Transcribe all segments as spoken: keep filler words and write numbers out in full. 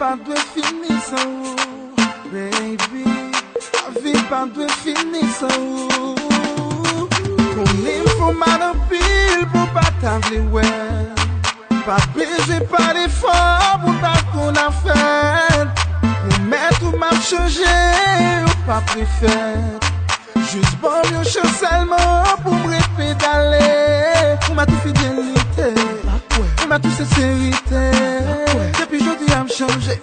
pa dwe fini san ou, baby. Lavi pa dwe fini san ou. Konnen m fè w mal anpil pou w pa ta vle wè. Pa bezwen pale fò pou w pa konn afè. Pwomèt ou m ap chanje, ou p ap refèt. Jis ban m yon chans sèlman pou m repedale. Ou m a tou fidelite, ou m a tou senserite. Depi jodi a m chanje.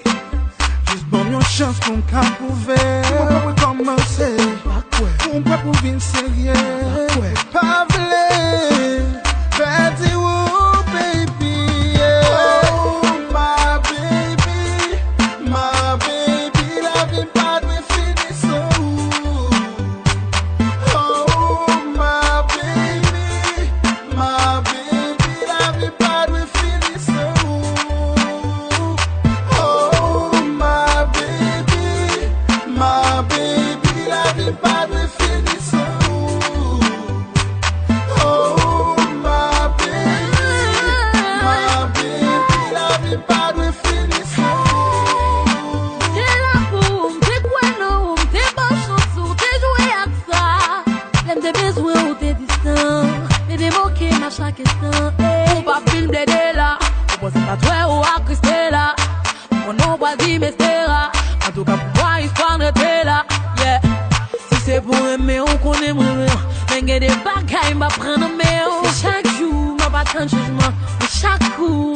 Jis ban m yon chans pou m ka pwouve. Pou m pwè pou kòmanse. Pou m pwè pou vin serye. Pa vle pèdi ou, baby, yeah. Oh, my baby, my baby, lavi m pa dwe fini san ou. Oh, my baby, my baby, lavi pa dwe fini san ou. Oh, my baby, my baby, lavi pa dwe fini san ou. Oh, my baby, my baby, lavi pa dwe fini san ou. Te la pou ou, m te kwè nan ou, m te ba w chans ou, te jwe ak sa. Lè m te bezwen ou te distan, te demoke m a chak enstan. Ey. Ou pa vin plede la, ou panse m pa t wè ou ak Christella. Ou konnen ou pral di m espera. Antouka pou mwen istwa n rete la, yeah. Si se pou renmen ou konnen m renmen w, men gen de bagay m pa pran nan men w. Se chak jou m ap atann chanjman, men chak kou